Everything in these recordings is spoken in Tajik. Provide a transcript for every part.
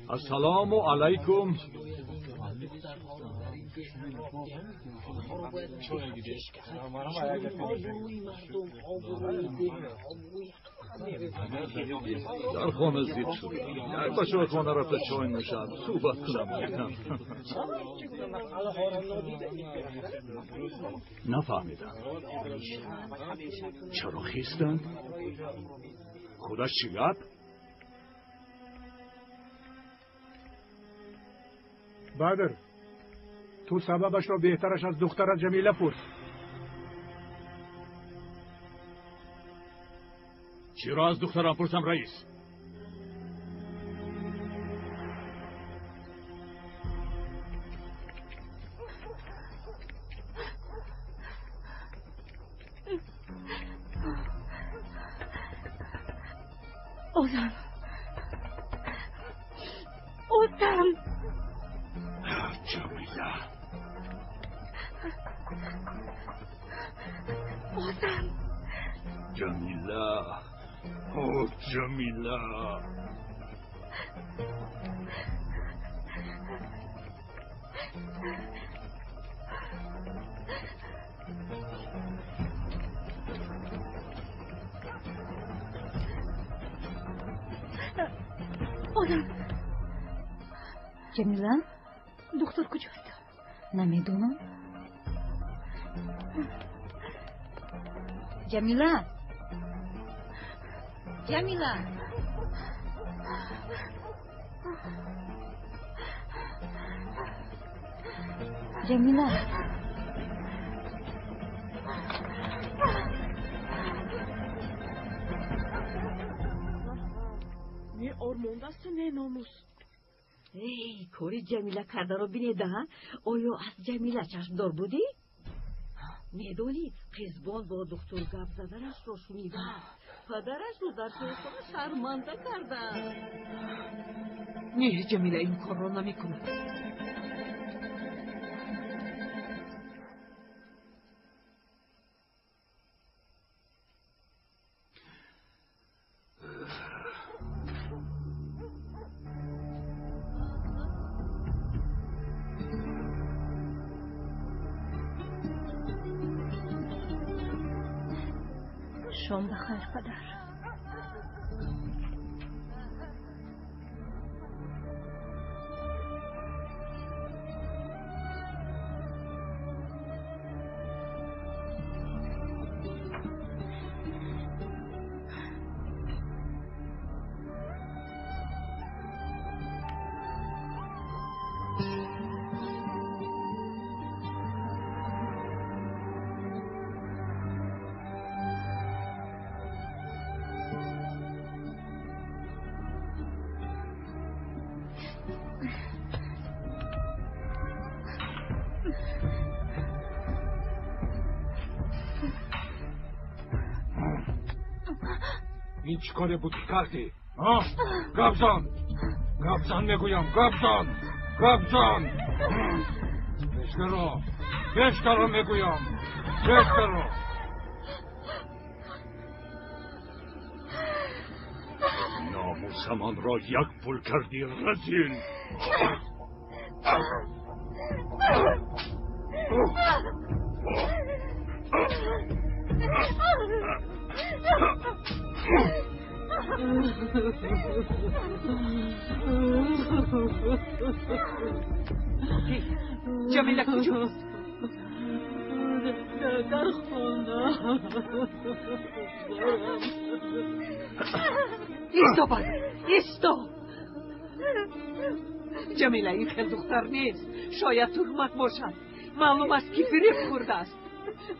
Ассалому алайкум. Дар хона зид шудам. Як ба чойхона рафта чой нӯшам, суҳбат кунам. Нафаҳмидам. Чаро хистанд? Худаш чӣ гап? Бадр, ту сабабашро беҳтараш аз духтарат Ҷамила пурс. Чиро аз духтарам пурсам, раис? Озам. Озам. Ҷамила. Озам. Ҷамила. О, Ҷамила. Озам. Ҷамила? Духтур куҷост? Намедонам. Ҷамила? Ҷамила? Ҷамила? Не ормондасту, не номус. Эй, кори Ҷамила кардаро бинеда, оё аз Ҷамила чашмдор будӣ? Медонӣ, қизбон бо духтур гап заданашро шунидам. Падарашро дар чойхона шарманда карданд. Не, Ҷамила ин корро намекунад. Шом ба хайр, падар. Ин чӣ коре буд, ки кардӣ? Гап зан, гап зан, мегӯям, гап зан, гап зан. Пешгаро, пешгаро, мегӯям, пешгаро. Номусамонро як пул кардӣ, разил. Ҷамила куҷост? Дар хона. Исто, Бадр, исто. Ҷамила ин хел духтар нест. Шояд туҳмат бошад. Маълум аст, ки фиреб хӯрдааст.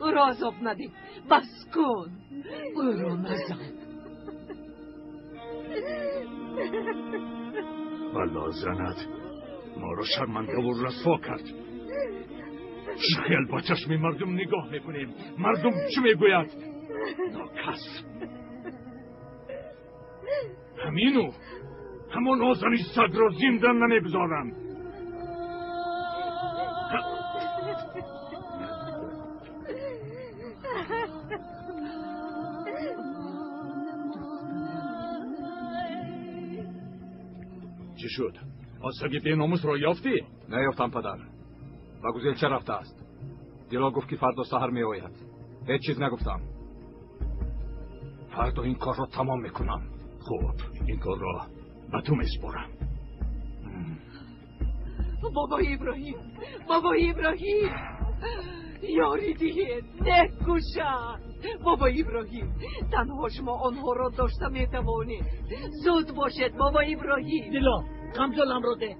Ӯро азоб надиҳ. Бас кун. Ӯро назан. Бало занад, моро шармандаву расво кард. Чӣ хел ба чашми мардум нигоҳ мекунем? Мардум чӣ мегӯяд? Нокас ҳамину ҳамон озани сагро зинда намегузорам. Чӣ шуд? Он саги беномусро ёфтӣ? Наёфтам, падар. Ба гузелча рафтааст. Дило гуфт, ки фардо саҳар меояд. Ҳеҷ чиз нагуфтам. Фардо ин корро тамом мекунам. Хуб, ин корро ба ту месупорам. Бобои Иброҳим, бобои Иброҳим, ёрӣ диҳед, некушанд. Бобои Иброҳим, танҳо шумо онҳоро дошта метавонед. Зуд бошед, бобои Иброҳим. Дило, камзоламро деҳ.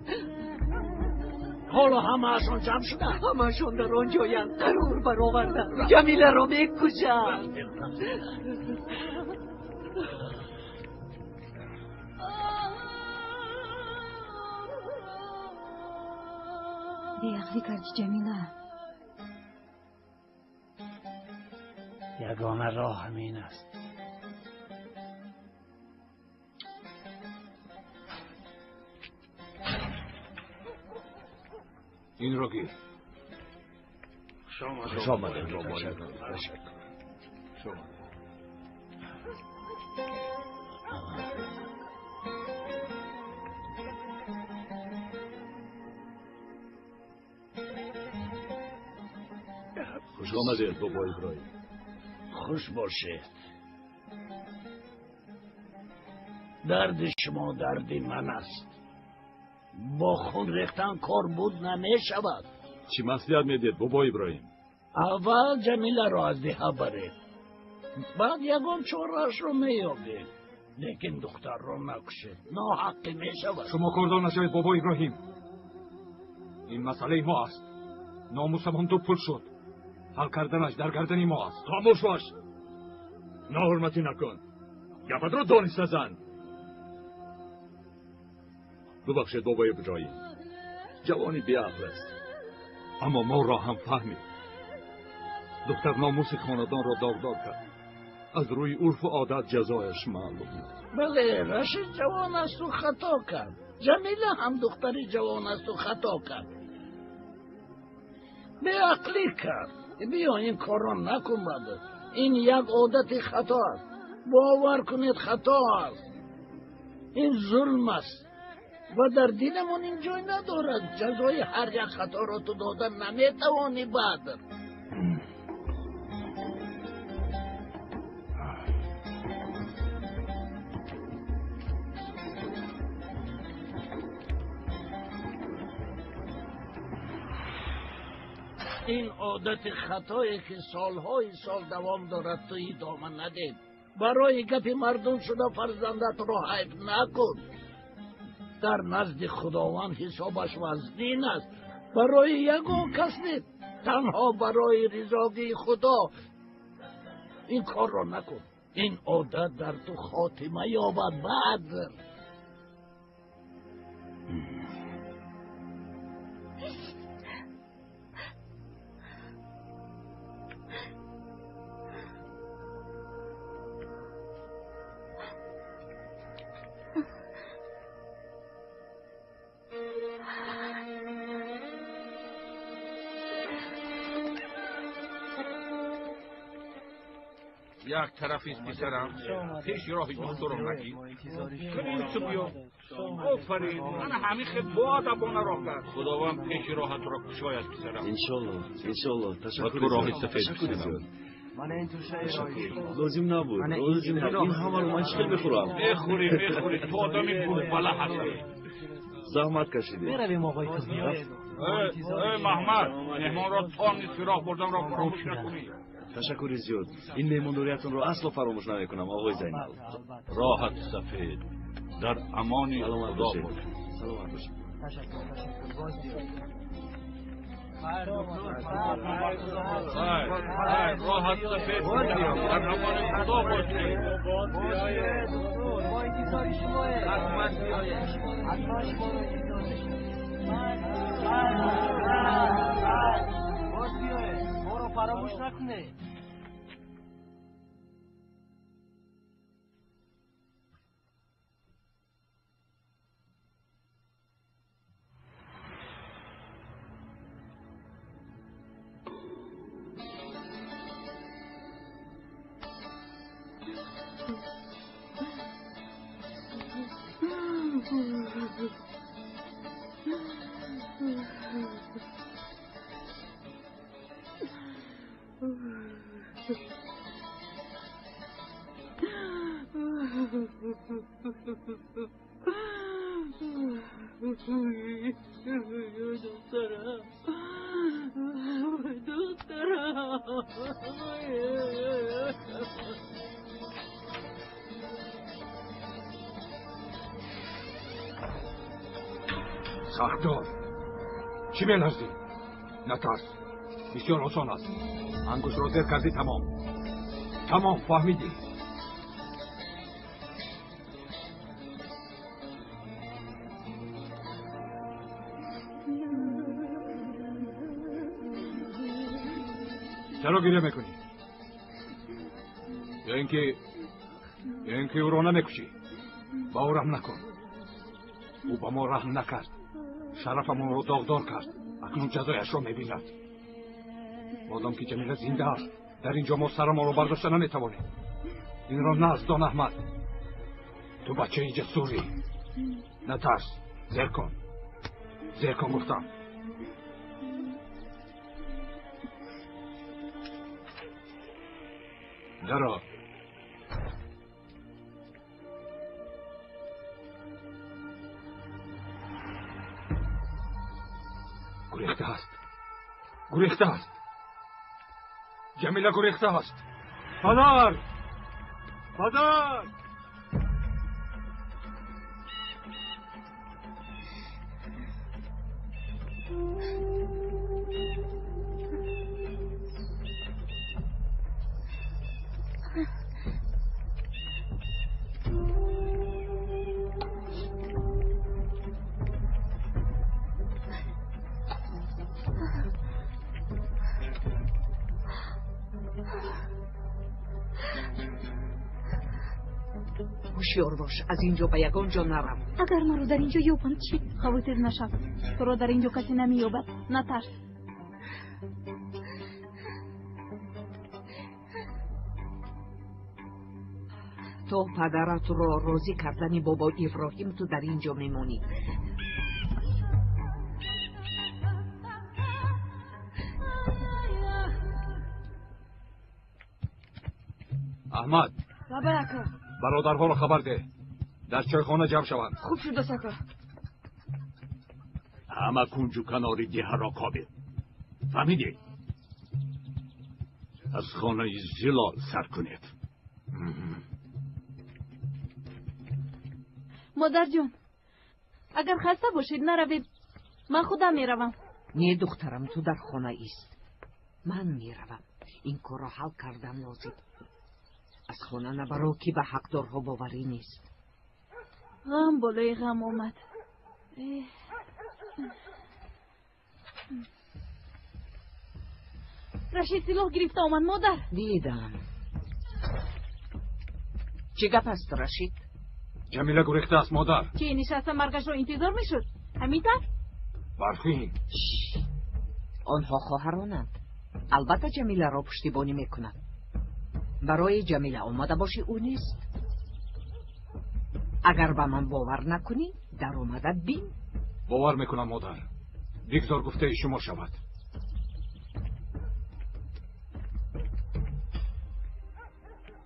Ҳоло ҳамаашон ҷамъ шуданд. Ҳамаашон дар он ҷоянд, қарор бароварданд. Ҷамиларо мекушанд. Беақлӣ кардӣ, Ҷамила. Ягона роҳ ҳамин аст. Инро гир. Хуш омадед, бобои. Ташаккур. Хуш омадед, бобои Иброҳим. Хуш бошед. Дарди шумо дарди ман аст. Бо хун рехтан кор буд намешавад. Чӣ маслиҳат медиҳед, бобои Иброҳим? Аввал Ҷамиларо аз деҳа баред, баъд ягон чораашро меёбед. Лекин духтарро накушед, ноҳаққӣ мешавад. Шумо кордор нашавед, бобои Иброҳим. Ин масъалаи мо аст. Номусамон ду пул шуд. Ҳал карданаш дар гардани мо аст. Хомӯш бош. Ноҳурматӣ накун. Гапатро дониста зан. Бубахшед, бобои Иброҳим. Ҷавони беақл аст, аммо моро ҳам фаҳмид. Духтар номуси хонадонро доғдор кард. Аз рӯи урфу одат ҷазояш маълум. Бале, Рашид ҷавон асту хато кард. Ҷамила ҳам духтари ҷавон асту хато кард. Беақлӣ кард. Биё, ин корро накун, Бадр. Ин як одати хато аст. Бовар кунед, хато аст. Ин зулм аст ва дар динамон ин ҷой надорад. Ҷазои ҳар як хаторо ту дода наметавонӣ, Бадр. Ин одати хатое, ки солҳои сол давом дорад, ту идома надед. Барои гапи мардум шуда фарзандатро ҳайф накун. Дар назди Худованд ҳисобаш вазнин аст. Барои ягон кас нест, танҳо барои ризогии Худо. Ин корро накун. Ин одат дар ту хотима ёбад, Бадр. Як тарафист, писарам, пеши роҳи духтурро нагир. Кунин биё. Офарин, мана ҳамин хел боадабона роҳ кард. Худованд пеши роҳатро кушояд, писарам. Иншолло, иншолло. Ташаккур, ту роҳи сафед, писарам. Лозим набуд, лозим набуд. Ин ҳамаро ман чӣ хел мехӯрам? Мехӯрӣ, мехӯрӣ, ту одами бурбала ҳастӣ. Заҳмат кашидед. Меравем, оғои Кузниёв. Э, Маҳмад, меҳмонро то нисфи роҳ бурданро фаромӯш накунӣ. Ташаккури зиёд. Ин меҳмондориятонро асло фаромӯш намекунам, оғои Зайнал. Роҳат сафед, дар амони Худо бош. Саломат бошед. Ташаккур, ташаккур. Боз биёед. Роҳат сафед, дар амони Худо бошед. Мо интизори шумоем. Ҳатман биёед. Ҳатман шуморо интизор мешавем. Боз биёед. Моро фаромӯш накунед. دخترم، دخترم. سردار، چی میلرزی؟ نترس، بسیار آسان است. انگشت را زیر کردی، تمام. تمام، فهمیدی؟ چرا گریه میکنی؟ یا اینکه او را نمیکشی؟ با او رحم نکن. او با ما رحم نکرد، شرفمان را داغدار کرد. اکنون جزایش را میبیند. مادام که جمیله زنده است، در اینجا ما سرمان را برداشته نمیتوانیم. این را نه از دان احمد. تو بچه جسوری، نترس، زیر کن، زیر کن گفتم. درا. گریخته است، گریخته است. جمیله گریخته است. پدر، پدر. هوشیار باش، از اینجا به یگان جا نرم. اگر مرا در اینجا یابند چی؟ خاطر نشو، تو را در اینجا کسی نمییابد. نترس. تو پدرت را راضی کردن بابا ابراهیم، تو در اینجا میمونی. احمد. بابا اکا. برادرها را خبر ده، در چایخانه جمع شوند. خوب شد سکا. همه کنج و کنار ده را کابید، فهمیدی؟ از خانه زلال سر کنید. مادر جان، اگر خسته باشید نروید، من خودم میروم. نه دخترم، تو در خانه ایست، من میروم. این کار را حل کردن لازم. از خانه نبرو که به حقدارها باوری نیست. غم بالای غم آمد. رشید سلاح گرفته آمد مادر. دیدم. چه گپ است رشید؟ جمیله گریخته است مادر. چه نشسته مرگش را انتظار میشد؟ همین طور؟ برفین. آنها خواهرانند. البته جمیله را پشتیبانی میکنند. برای جمیله آماده باشی او نیست. اگر به من باور نکنی در آمده بین. باور میکنم مادر، بگذار گفته شما شود.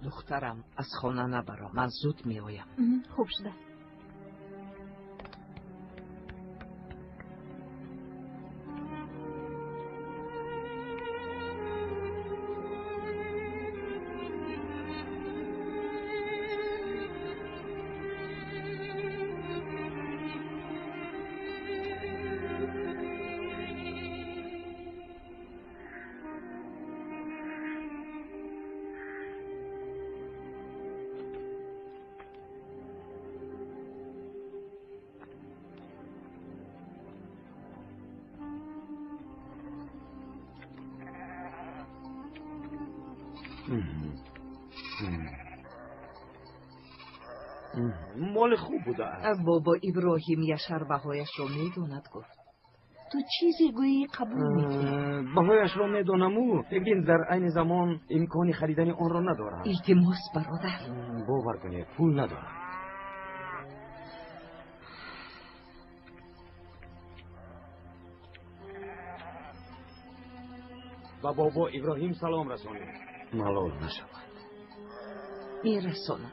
دخترم از خانه نبرا، من زود میآیم. خوب شده. مال خوب بوده است. بابا ابراهیم یشر بهایش را میداند گفت. تو چیزی گویی قبول میکنی. بهایش را میدانم او، لیکن در عین زمان امکان خریدن آن را ندارم. التماس برادر. باور کنید پول ندارم. Ба бобо Иброҳим салом расонед. Малол нашавад. Мерасонам.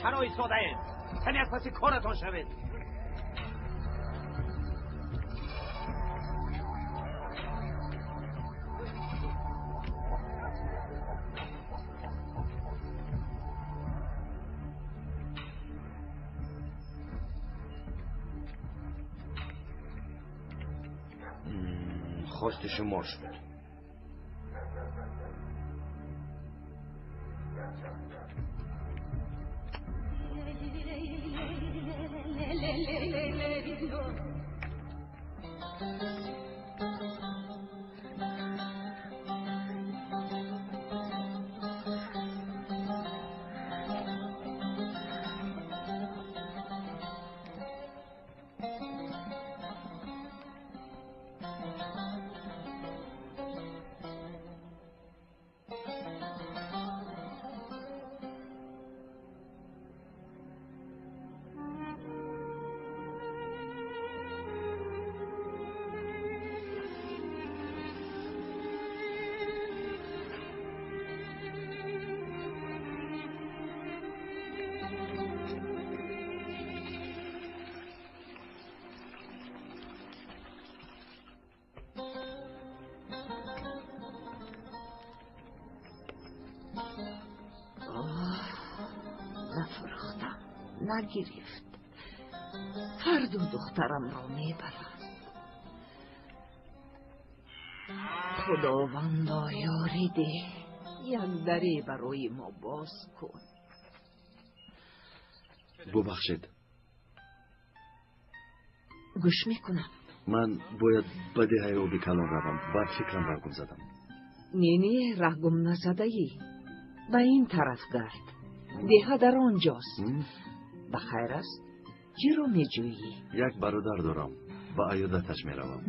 Чаро истодаед? Каме аз паси коратон шавед. Хости шумо шуд. Нафурӯхтам, нагирифт. Фардо духтарамро мебарад. Худовандо, ёрӣ деҳ, як даре барои мо боз кун. Бубахшед. Гӯш мекунам. Ман бояд ба деҳаи оби калон равам. Бар фикрам раҳ гум задам. Не, не, раҳ гум назадаӣ. Ба ин тараф гард. Деҳа дар он ҷост. Ба хайр аст? Чиро меҷӯӣ? Як бародар дорам. Ба аёдаташ меравам.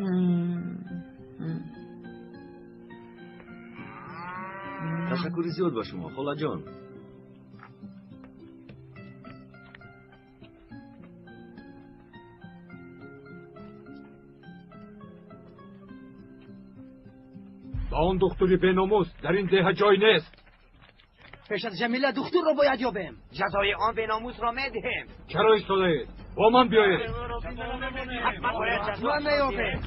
Ташаккури зиёд ба шумо, холаҷон. Ба он духтури беномус дар ин деҳа ҷой нест. Пеш аз Ҷамила духтурро бояд ёбем. Ҷазои он беномусро медиҳем. Чаро истодаед? Бо ман биёед. Ҳатман бояд ҷазо Ҳатман меёбем.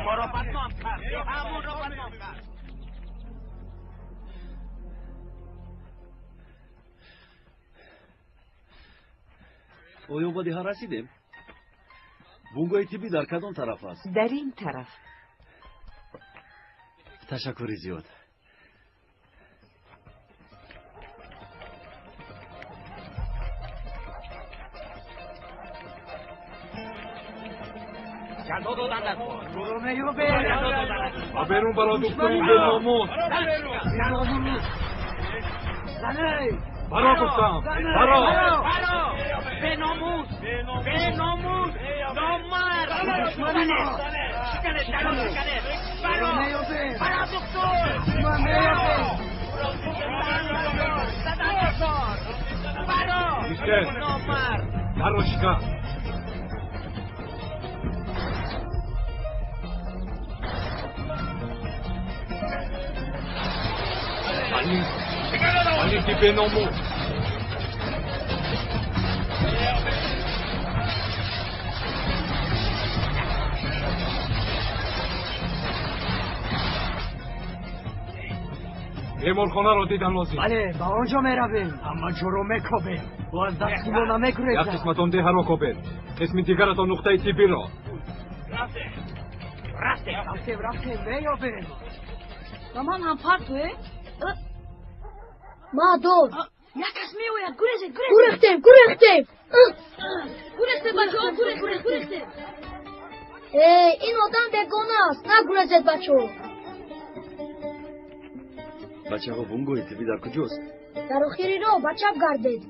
Моро бадном кард. Ҳамонро бадном кард. Оё ба деҳа расидем? Бунгоҳи тиббӣ дар кадом тараф аст? Дар ин тараф. Ташаккури зиёд. Ҷазо доданд. Ӯро меёбем. Ба берун баро, духтури беномус. Баро гуфтам, баро. Беномус, беномус, номард. Шиканед, даро шиканед. Баро, баро духтур. Баро. Номард. Даро шикан. Алики беномус. Беморхонаро дидан лозим. Бале, ба он ҷо меравем. Ҳама ҷоро мекобем. Ӯ аз дасти мо намегурезад. Як қисматон деҳаро кобед, қисми дигаратон нуқтаи тиббиро. Рафтем, рафтем, рафтем, меёбем. Ба ман ҳам партое? Мадор. Як кас меояд. Гурезед, гурезед. Гурехтем, гурехтем. Гурехтем, бачаҳо, гурехтем, гурехтем. Эй, ин одам бегона аст. Нагурезед, бачаҳо. Бачаҳо, бунгоҳи тиббӣ дар куҷост? Дар охири роҳ ба чап гардед.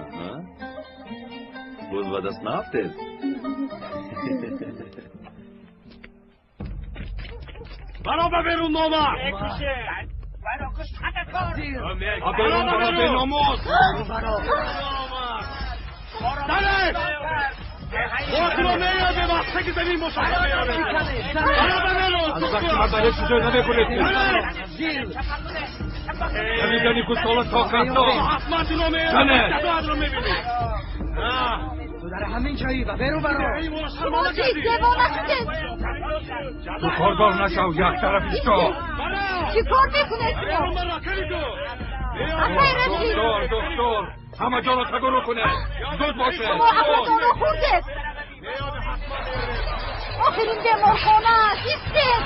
Аҳа. Боз ба даст наафтед? Баро ба берун, номард. Ба берун баро, беномус. Мо меёбем, вақте замин бошад меёбем. Аз вақти ман ба ҳеҷ ҷой намегурезем. Давидани гусола то касо. Ҳатман туро меёбем. Зане! Ҷазоатро мебинӣ. Ту дар ҳамин ҷоӣ ва беру баро. Шумо чӣ девона шудед? Ту кордор нашав, як тараф исто. Чӣ кор мекунед шумо? Акай Рашид! Доктор, доктор, ҳама ҷоро тагуру кунед. Зуд бошед. Шумо ақлатонро хӯрдед. Охир ин беморхона аст. Истед!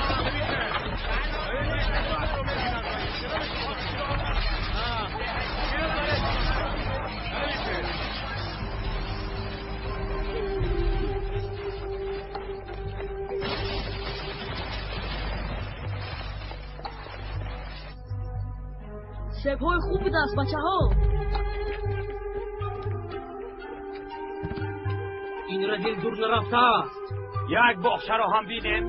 Себҳои хуб будааст, бачаҳо. Ин радил дур нарафтааст. Як боғчаро ҳам бинем.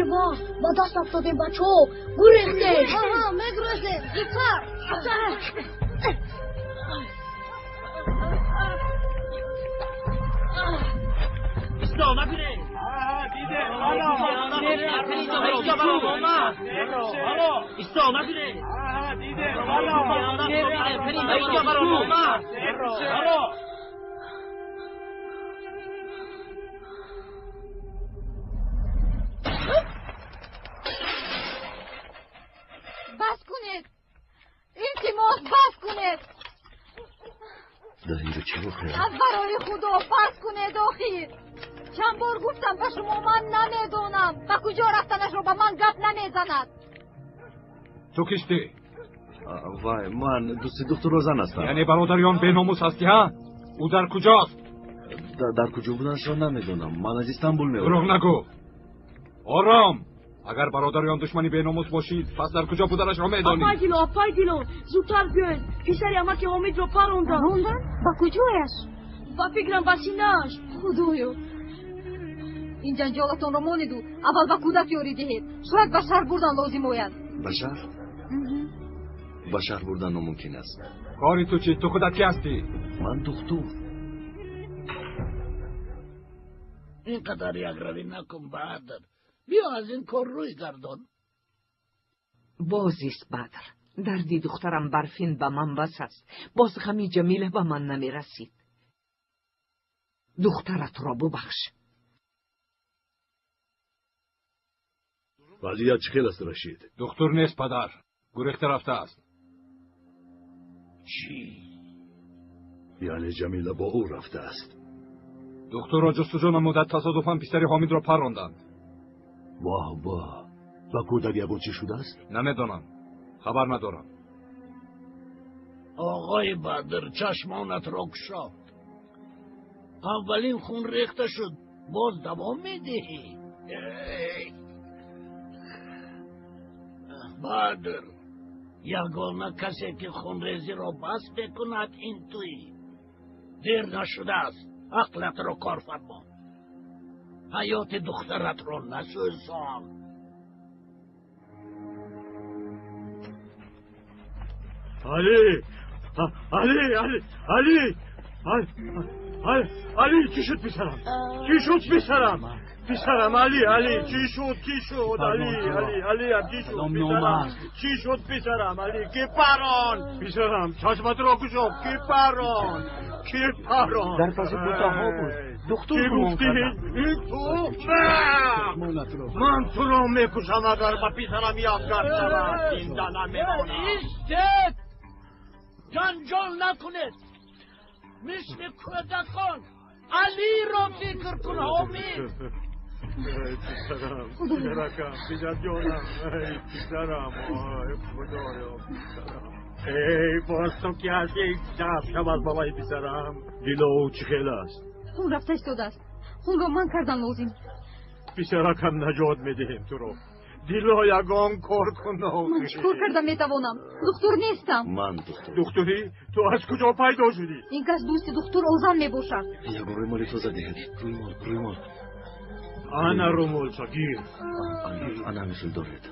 Эва, ба даст афтодем, бачаҳо. Гурехтем. Аҳа, мегурезем. Зудтар. Исто, набинед. Исто, набинед. Бас кунед! Илтимос, бас кунед! Дар инҷо чӣ воқеа? Аз барои Худо бас кунед охир! Чанд бор гуфтам ба шумо, ман намедонам. Ба куҷо рафтанашро ба ман гап намезанад. Ту кистӣ? Вай, ман дӯсти духтур Розан ҳастам. Яъне бародарён беномус ҳастӣ, ҳа? Ӯ дар куҷост? Дар куҷо буданашро намедонам. Ман аз Истанбул меоям. Дурӯғ нагӯ. Ором. Агар бародарён душмани беномус бошӣ, пас дар куҷо буданашро медонӣ. Апай Дило, апай Дило, зудтар биёед. Писари амаки Ҳомидро паронданд. Паронданд? Ба куҷояш? Ба фикрам, ба синааш. Худоё, ин ҷанҷолатонро монеду аввал ба кӯдак ёрӣ диҳед. Шояд ба шаҳр бурдан лозим ояд. Ба шаҳр? Ба шаҳр бурдан номумкин аст. Кори ту чӣ? Ту худат кӣ ҳастӣ? Ман духтур. Ин қадар якравӣ накун, Бадр. Биё аз ин кор рӯй гардон. Боз ист, Бадр. Дарди духтарам Барфин ба ман бас аст. Боз ғами Ҷамила ба ман намерасид. Духтаратро бубахш. Вазъият чӣ хел аст, Рашид? Духтур нест, падар. Гурехта рафтааст. Чӣ? Яъне Ҷамила бо ӯ рафтааст. Духтурро ҷустуҷӯ намуда, тасодуфан писари Ҳомидро паронданд. Воҳ, воҳ. Ба кӯдак ягон чӣ шудааст? Намедонам. Хабар надорам. Оғои Бадр, чашмонатро кушо. Аввалин хун рехта шуд, боз давом медиҳӣ. Бадр, ягона касе ки хунрезиро бас мекунад ин туӣ. Дер нашудааст, ақлатро кор фармо. Ҳаёти духтаратро насӯзон. Али! Али! Али! Али! Али, чӣ шуд писарам? Чӣ шуд писарам? Писарам, Али, Али, чӣ шуд, чӣ шуд? Али, Али, Али, чӣ шуд писарам? Чӣ шуд писарам? Али, ки парон? Писарам, чашматро кушо, ки парон? Ки парон? Дар паси бутаҳо буд. Духтур Чӣ гумон гуфтӣ? кардам. Ин ту? Ман туро мекушам, агар ба писарам як гап шавад. Зинда намемонам. Истед! Ҷанҷол накунед. Мисли кӯдакон Алиро фикр кун, Ҳомид. Эй, писарам, писаракам, писарҷонам, эй, писарам, ой, худоё, писарам. Эй, боз ту ки ҳастӣ, шаб шавад бобои писарам. Дило ӯ чӣ хел аст? Хун рафта истодааст. Хунро ман кардан лозим. Писаракам, наҷот медиҳем туро. Дило, ягон кор кун. Ман чӣ кор карда метавонам? Духтур нестам. Ман духтур. Духтурӣ? Ту аз куҷо пайдо шудӣ? Ин кас дӯсти духтур Озан мебошад. Ягон рӯймоли тоза диҳед. Рӯймол, рӯймол. Ана рӯмолча, гир. Ана мисл доред.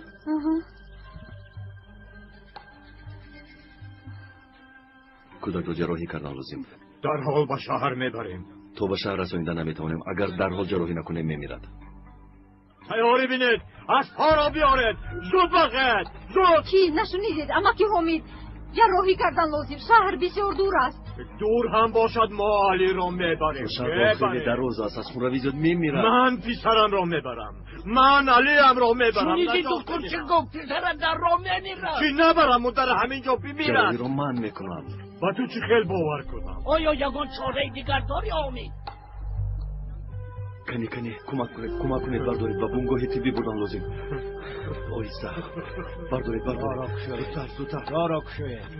Кӯдакро ҷарроҳӣ кардан лозим. Дарҳол ба шаҳр мебарем. То ба шаҳр расонида наметавонем. Агар дарҳол ҷарроҳӣ накунем, мемирад. Тайёрӣ бинед, аспҳоро биёред, зуд бошед, зуд. Чӣ нашунидед, амаки Ҳомид? Ҷарроҳӣ кардан лозим. Шаҳр бисёр дур аст. Дур ҳам бошад, мо Алиро мебарем. Шаҳр хеле дароз аст, аз хунравӣ зиёд мемирад. Ман писарамро мебарам. Ман Алиамро мебарам. Шунидӣ духтур чӣ гуфт? Писарат дар роҳ мемирад. Чӣ набарам, ӯ дар ҳамин ҷо бимирад. Ҷарроҳиро ман мекунам. Ба ту чӣ хел бовар кунам? Оё ягон чораи дигар дорӣ, Ҳомид? Кани, кани, кӯмак кунед, кӯмак кунед, бардоред, ба бунгоҳи тиббӣ бурдан лозим. Оҳиста, бардоред, бардоред. Зудтар, зудтар. Роҳро кушоед.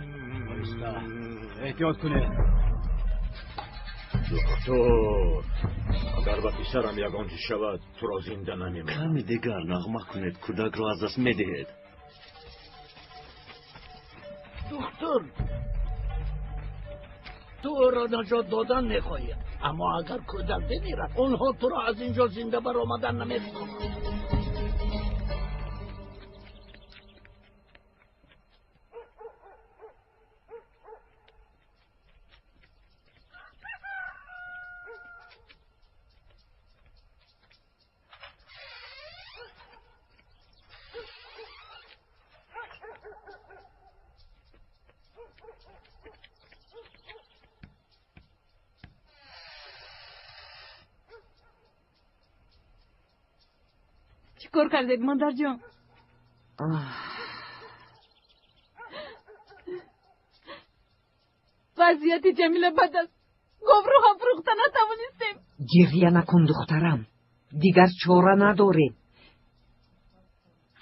Оҳиста, эҳтиёт кунед. Духтур, агар ба писарам ягон чиз шавад, туро зинда намемонам. Ками дигар нағма кунед, кӯдакро аз даст медиҳед. Духтур, ту ӯро наҷот додан мехоҳӣ, аммо агар кӯдак бимирад, онҳо туро аз ин ҷо зинда баромадан намегузоранд. Чӣ кор кардед, модарҷон? Вазъияти Ҷамила бад аст. Говро ҳам фурӯхта натавонистем. Гирья накун, духтарам. Дигар чора надорем.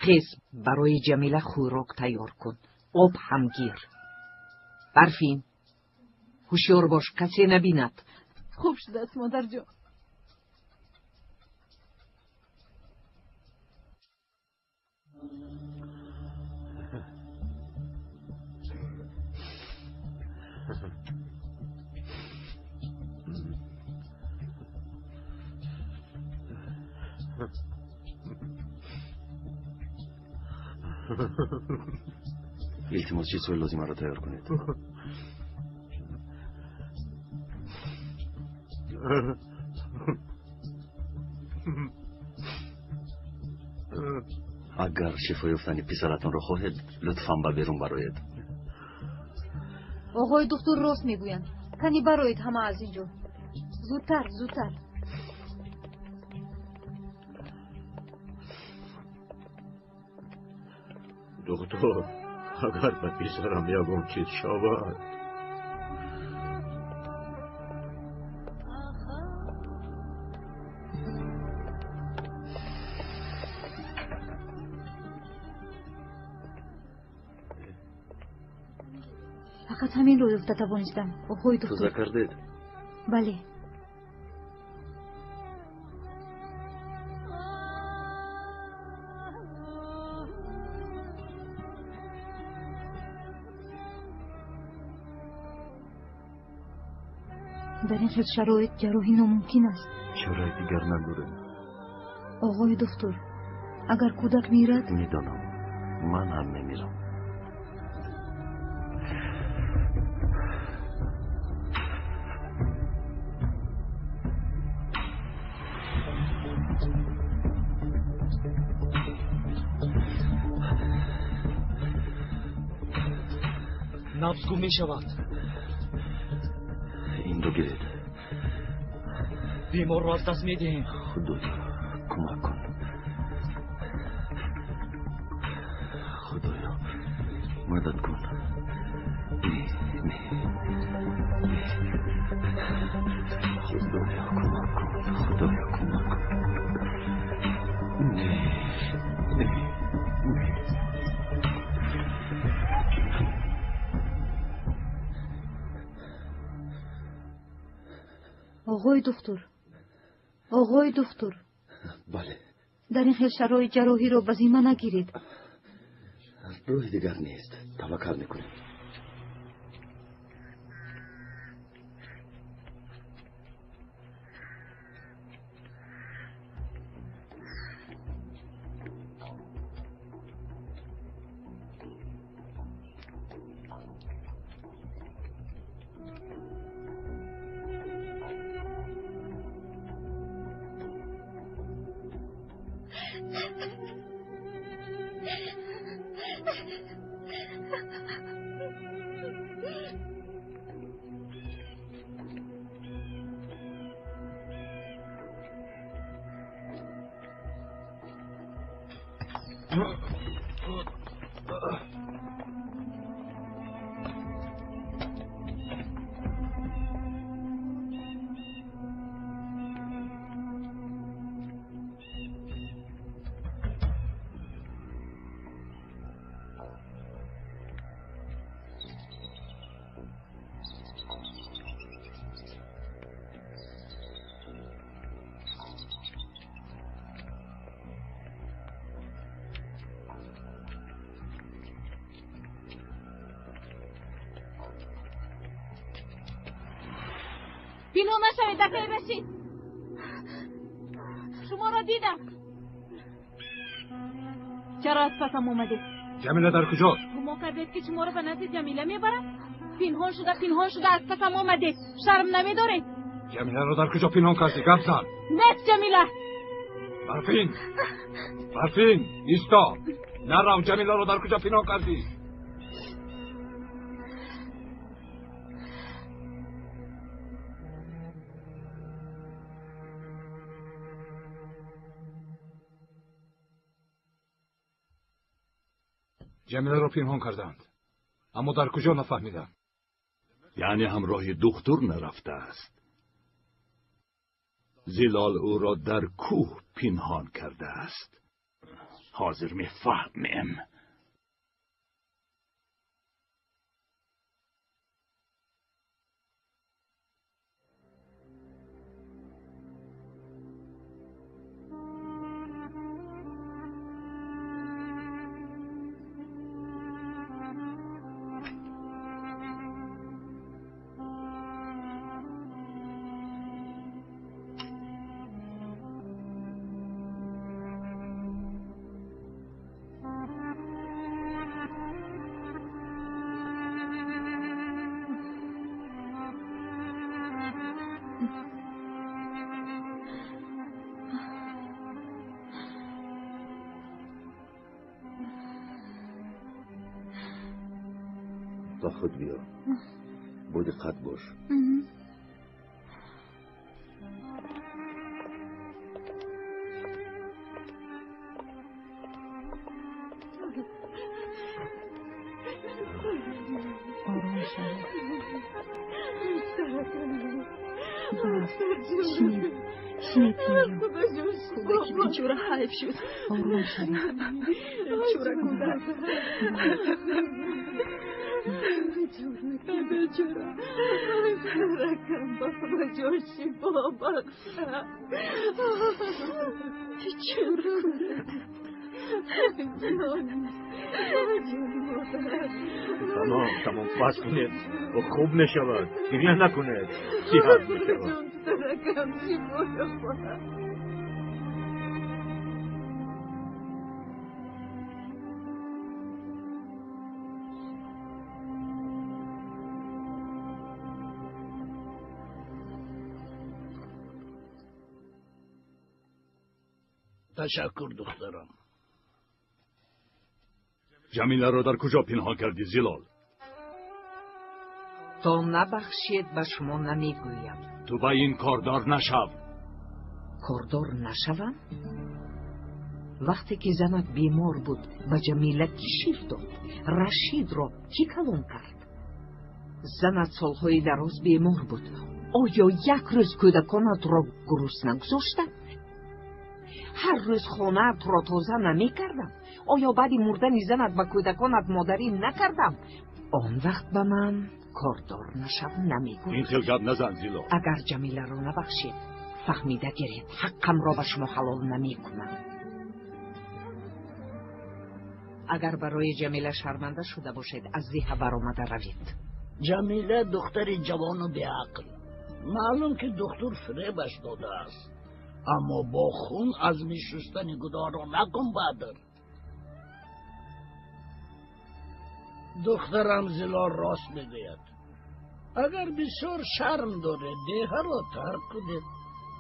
Хез, барои Ҷамила хӯрок тайёр кун. Об ҳам гир. Барфин, ҳушёр бош, касе набинад. Хуб шудааст, модарҷон. Илтимос, чизҳои лозимаро тайёр кунед. Агар шифо ёфтани писаратонро хоҳед, лутфан ба берун бароед. Оғои духтур рост мегӯянд. Кани бароед ҳама аз ин ҷо. Зудтар, зудтар. Духтур, агар ба писарам ягон чиз шавад. Фақат ҳаминро ёфта тавонистам, оғои духтур. Тоза кардед? Бале. Дар ин хел шароит ҷарроҳӣ номумкин аст. Чораи дигар надорем. Оғои духтур, агар кӯдак мирад? Медонам, ман ҳам мемирам. Набз гум мешавад. Инро гиред. Беморро аз даст медиҳем. Худоё, кӯмак кун. Худоё, мадад кун. Не, не. Худоё, кӯмак кун. Худоё, кӯмак кун. Не, не, не. Оғои духтур, оғои духтур. Бале. Дар ин хел шароит ҷарроҳиро ба зимма нагиред. Роҳи дигар нест. Таваккал мекунем. Пинҳон нашавед, акай Рашид. Шуморо дидам. Чаро аз пасам омадед? Ҷамила дар куҷост? Гумон кардед, ки шуморо ба назди Ҷамила мебарам? Пинҳон шуда, пинҳон шуда аз пасам омадед. Шарм намедоред? Ҷамиларо дар куҷо пинҳон кардӣ? Гап зан. Нест Ҷамила. Барфин! Барфин, исто! Нарав, Ҷамиларо дар куҷо пинҳон кардӣ? Ҷамиларо пинҳон карданд, аммо дар куҷо нафаҳмидам. Яъне ҳамроҳи духтур нарафтааст. Зилол ӯро дар кӯҳ пинҳон кардааст. Ҳозир мефаҳмем. Ба худ биё, бо диққат бош. Ором шавед. Бас, шинед, шинед инҷо. Кӯдаки бечора ҳайф шуд. Ором шавед. Бечора кӯдак. Бечора. Ракам ба Худоҷон шифо бахша. Бечора кӯдак. Тамом, тамом, бас кунед. Ӯ хуб мешавад. Гиря накунед. Сиҳат мешавад. Ракам шифо ёбад. Ташаккур, духтарам. Ҷамиларо дар куҷо пинҳон кардӣ, Зилол? То набахшед, ба шумо намегӯям. Ту ба ин кордор нашав. Кордор нашавам? Вақте ки занат бемор буд, ба Ҷамила кӣ шир дод? Рашидро кӣ калон кард? Занат солҳои дароз бемор буд. Оё як рӯз кӯдаконатро гурусна гузоштам? Ҳар рӯз хонаатро тоза намекардам? Оё баъди мурдани занат ба кӯдаконат модарӣ накардам? Он вақт ба ман кордор нашав намегӯй. Ин хел гап назан, Зилол. Агар Ҷамиларо набахшед, фаҳмида гиред, ҳаққамро ба шумо ҳалол намекунам. Агар барои Ҷамила шарманда шуда бошед, аз зиҳа баромада равед. Ҷамила духтари ҷавону беақл. Маълум ки духтур фиребаш додааст. Аммо бо хун азми шустани гуноҳро накун, Бадр. Духтарам Зилол рост мегӯяд. Агар бисёр шарм доред, деҳаро тарк кунед.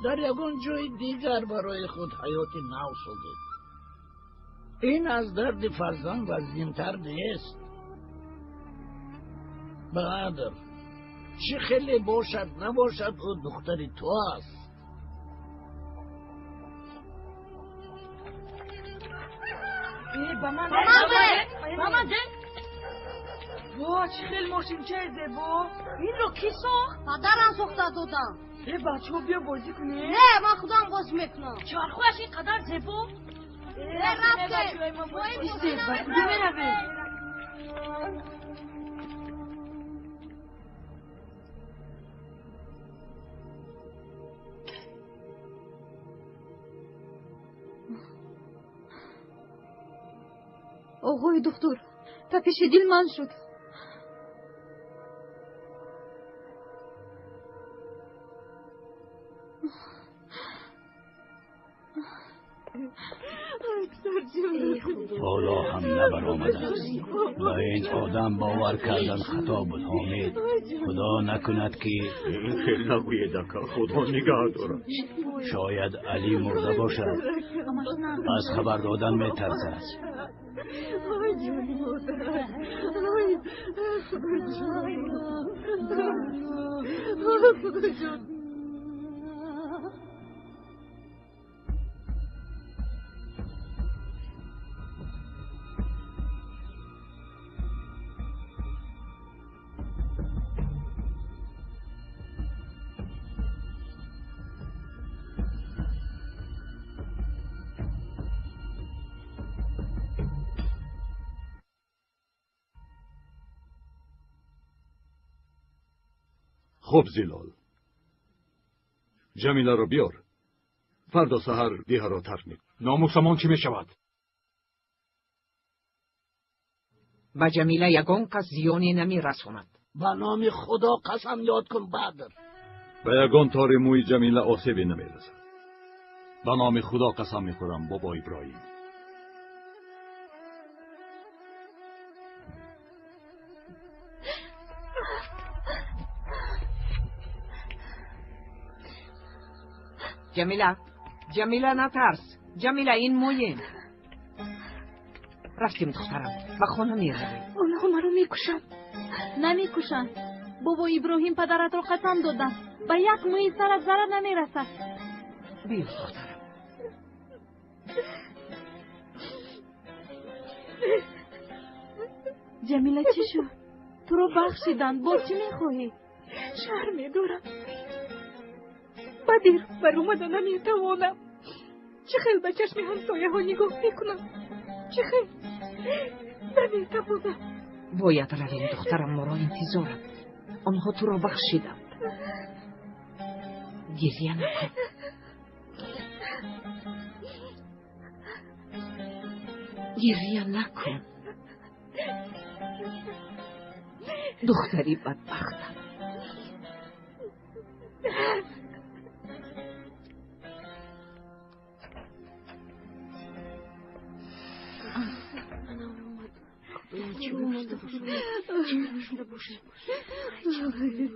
Дар ягон ҷои дигар барои худ ҳаёти нав созед. Ин аз дарди фарзанд вазнинтар нест. Бадр, чӣ хеле бошад набошад, ӯ духтари ту аст. Ба ман ба ман де. Во, чӣ хел мошинчаи зебо! Инро кӣ сохт? Падарам сохта додам. Э, бачаҳо, биё бозӣ кунем. Не, ман худам бозӣ мекунам. Чархояш ин қадар зебо. Э, рафтем. Истед, ба куҷо меравем? Оғои духтур, тапиши дил ман шуд. Ҳоло ҳам набаромадааст. Ба ин одам бовар кардан хато буд, Ҳомид. Худо накунад ки Ин хел нагӯед, ака, Худо нигаҳ дорад. Шояд Алӣ мурда бошад. Аз хабар додан метарсад. خب زیلال، جمیله را بیار. فردا سحر دیه را ترک میکنم. ناموسمان چی میشود؟ Ба Ҷамила ягон кас зиёне намерасонад. Ба номи Худо қасам ёд кун, Бадр. Ба ягон тори мӯи Ҷамила осебе намерасад. Ба номи Худо қасам мехӯрам, бобо Иброҳим. Ҷамила, Ҷамила, натарс. Ҷамила, ин моем. Рафтем, духтарам, ба хона меравем. Онҳо маро мекушанд. Намекушанд. Бобо Иброҳим падаратро қасам доданд. Ба як мӯи сарат зарар намерасад. Биё, духтарам. Ҷамила, чӣ шуд? Туро бахшиданд. Боз чӣ мехоҳӣ? Шарм медорам. Ба дер баромада наметавонам. Чӣ хел ба чашми ҳамсояҳо нигоҳ мекунам? Чӣ хел? Наметавонам. Бояд равем, духтарам, моро интизоранд. Онҳо туро бахшиданд. Гирья накун. Гирья накун. Духтари бадбахтам.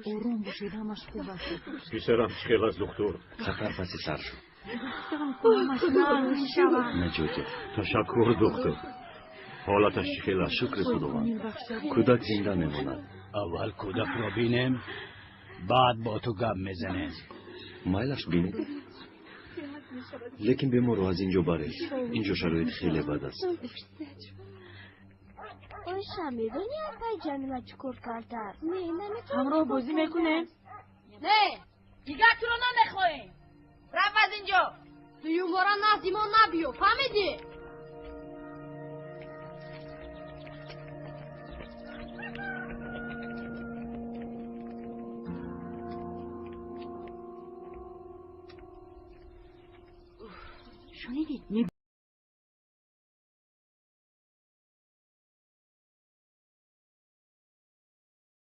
Ором бошед, ҳамаш хуб аст. Писарам чӣ хел аст, духтур? Хатар паси сар шуд. Наҷот ёфт. Ташаккур, духтур. Ҳолаташ чӣ хел аст? Шукри Худованд, кӯдак зинда мемонад. Аввал кӯдакро бинем, баъд бо ту гап мезанем. Майлаш, бинед, лекин беморро аз ин ҷо баред. Ин ҷо шароит хеле бад аст. Оиша, медонӣ апай Ҷамила чӣ кор кардааст? Не, наметавонам. Ҳамроҳ бозӣ мекунем? Не, дигар туро намехоҳем. Раф аз инҷо. Дуюмбора назди мо набиё, фаҳмидӣ?